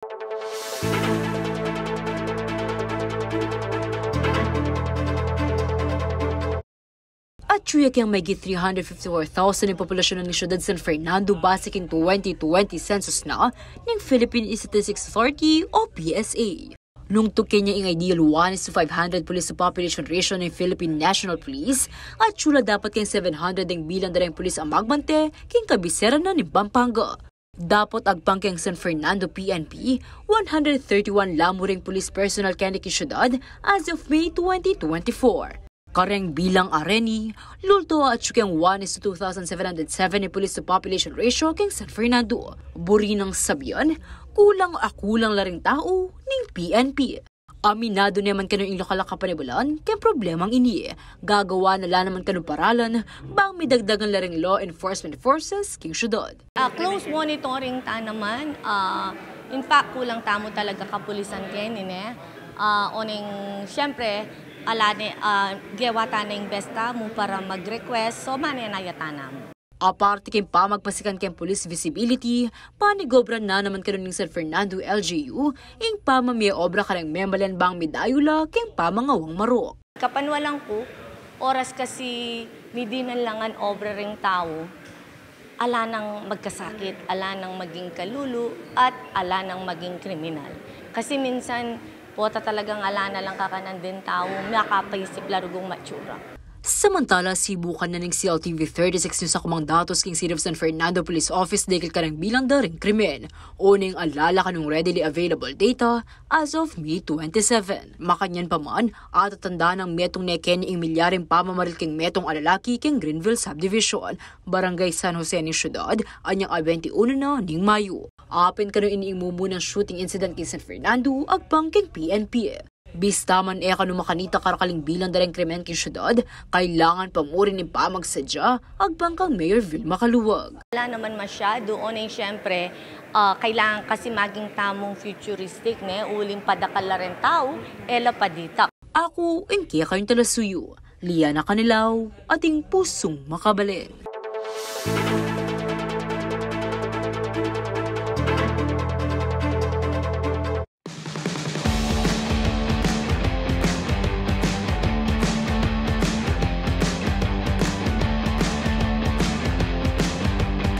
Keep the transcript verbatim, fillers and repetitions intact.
Atyu ya keng mahigit three hundred fifty-four thousand ing populasyon na ning syudad San Fernando base king twenty twenty census na ning Philippine Statistics Authority o P S A. Nung tuken ya ing ideal one is to five hundred police to population ratio ning Philippine National Police, atyu la dapat keng seven hundred ing bilang da reng pulis a magbante king kabisera na ning Pampanga. Dapot agpang keng San Fernando P N P, one hundred thirty-one la mu ring police personnel keni king syudad as of May twenty twenty-four. Kareng bilang a reni, lulto atyu keng one is to two thousand seven hundred seven ing police to population ratio keng San Fernando. Buri nang sabian, kulang a kulang la ring tau ning P N P. Aminadu ne man kanu ing lokal a kapanibalan keng problemang ini. Gagawan na la naman kanu paralan bang midagdagan la ring law enforcement forces king syudad. Ah, close monitoring ta naman. Ah, in fact, kulang tamu talaga kapulisan keni, ne. Ah, oneng, siyempre, ala ne, ah, gewa ta neng best tamu para mag-request, so manenaya ta namu. Aparte king pamagpasikan keng police visibility, panigobran na naman kanu ning San Fernando L G U ing pamamie obra kareng memalen bang midayu la keng pamangawang marok. Kapanwalang ku, oras kasi midinan la ngan obra ring tau, ala nang magkasakit, ala nang maging kalulu, at ala nang maging kriminal. Kasi minsan, pota talagang ala na lang kakanan ding tau, makapaisip la rugung matsura. Samantala, sibukan na ning C L T V thirty-six News a kumang datos king City of San Fernando Police Office dikil kareng bilang da ring krimen. Oneng ala la kanung readily available data as of May twenty-seven. Makanyan pa man, atatanda nang metung ne keni ing milyaring pamamaril king metung a lalaki king Greenville Subdivision, Barangay San Jose ning syudad, anyang a twenty-one na ning Mayo. Apen kanu ini ing mumunang shooting incident king San Fernando, agpang king P N P. Bista man e kanu makanita karakaling bilang da reng krimen king syudad, kailangan pa mu rin ing pamagsadya, agpang kang Mayor Vilma Caluag. Wala naman masyado, oneng siyempre, ah, kailangan kasi maging tamung futuristic, ne, uling padakal la ring tau, e la paditak. Aku ing kekayung talasuyu, Liana Canilao, ating pusung makabalen.